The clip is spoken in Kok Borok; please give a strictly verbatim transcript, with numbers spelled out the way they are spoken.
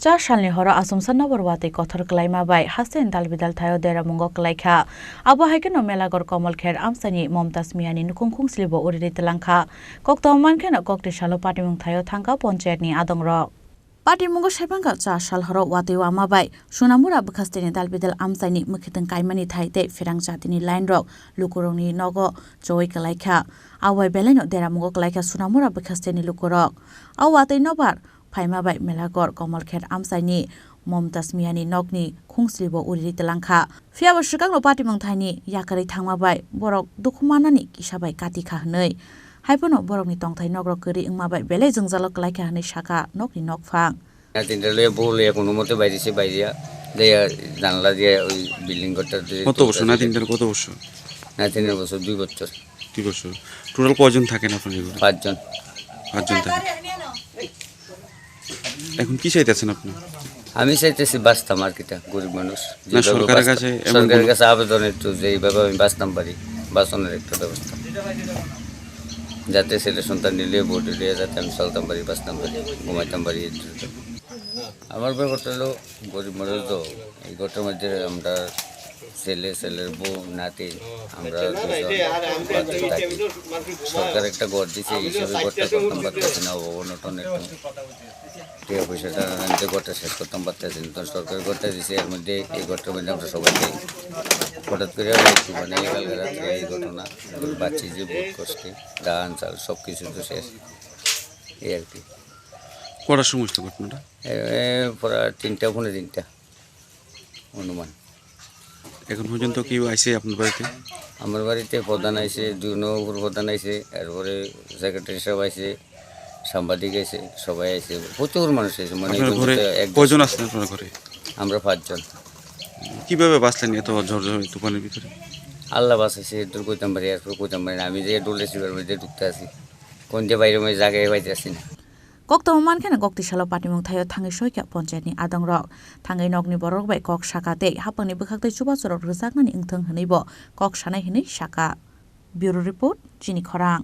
Kwtal salni horo achomsa nokbar watwi kothor kwlaima bai hasteni dalbidal thaio deramungo kwlaikha. Abo hai kheno Melagor Komolkher amchaini Momtaz Miyani nukhung khungslibo uriri twlangkha. Koktwma mankheno kokti salo patimung thaio thangkha ponchayatni adongrok. Patimungo saiphangkha cha sal horo watwi wama bai Sunamura bwkhasteni dalbidal amchaini mwkhitwng kaimani thai tei pherang jatini line rok lukurokni nogo chowui kwlaikha. Abo bai belaino deramungo kwlaikha Sunamura bwkhasteni lukurok. O watwi nokbar phaima bai Melagor Komolkher amchaini Momtaz Miyani nokni khungslibo uriri twlangkha. Phiyaba swkangno patimung thaini yakarwi thangma bai borok dukhu manani kisa bai kati kha hwnwi. Haiphano borokni tongthai nokrok kwrwi wngma bai belai jwngjalo kwlaikha hwnwi sakha nokni nokphang. Natinrok le bo le kono mote baire se baire ya. Leya janla dia oi building ghorta de. কত বছর? নাতিনদের কত বছর? নাতিনের বছর দুই বছর। দুই বছর। টোটাল কয়জন থাকেন আপনার এখানে? পাঁচজন। পাঁচজন থাকেন। এখন কি চাইতেছেন আপনি? আমি চাইতেছি বাঁচতাম আর কিটা, গরিব মানুষ। না, যেভাবে সরকারের বাঁচতাম, কাছে এমন সরকারের কোনো কাছে আবেদন একটু যে এইভাবে আমি বাঁচতাম পারি, বাঁচানোর একটা ব্যবস্থা। যাতে ছেলে সন্তান নিলে ভোট দিলে যাতে আমি চলতাম পারি, বাঁচতাম পারি, ঘুমাইতাম পারি, এই জন্য। আমার ব্যাপারটা হলো গরিব মানুষ তো, এই ঘরটার মধ্যে আমরা ছেলে, ছেলের বউ, নাতি, আমরা দুজন বাড়িতে থাকি। সরকার একটা ঘর দিছে, এই হিসাবে ঘরটা করতাম পারতেছি না, অভাব অনটন একটু। টিয়া পয়সা টাকা আনতে ঘরটা শেষ করতাম পারতেছি না। তো সরকার ঘরটা দিছে, এর মধ্যে এই ঘরটার মধ্যে আমরা সবাই থাকি। হঠাৎ করে আমরা একটু মানে কালকে রাত্রে এই ঘটনা, এবার বাঁচি যে বহুত কষ্টে, ধান, চাল সব কিছু তো শেষ, এই আর কি। কটার সময় হয়েছিল ঘটনাটা? এ, এ, প্রায় তিনটা, পৌনে তিনটা অনুমান। এখন পর্যন্ত কেউ আইছে আপনার বাড়িতে? আমার বাড়িতে প্রধান আইছে, দুই নম্বর প্রধান আইছে, এরপরে সেক্রেটারি সাহেব আইছে, সাংবাদিক আইছে, সবাই আইছে, প্রচুর মানুষ আইছে, মানে আপনার একজন ঘরে তো এক কয়জন আছেন আপনার ঘরে? আমরা পাঁচজন। কিভাবে বাঁচলেন এত ঝড় ঝড় তুফানের ভিতরে? আল্লাহ বাঁচাইছে, এদুর কইতাম পারি, এরপর কইতাম পারি না। আমি যে ডোলে সিবার মধ্যে ঢুকতে আছি, কোন যে বাইরে মধ্যে জায়গায় পাইতে আসি না। Koktwma mankheno kokti salo patimung thaio thangwi soikha ponchayatni adongrok. Thangwi nokni borok bai kok sakha tei hapangni bwkhaktwi chubachu rok rwjaknani wngthwng hwnwibo kok sanai hwnwi sakha. Bureau Report, Chini Khorang.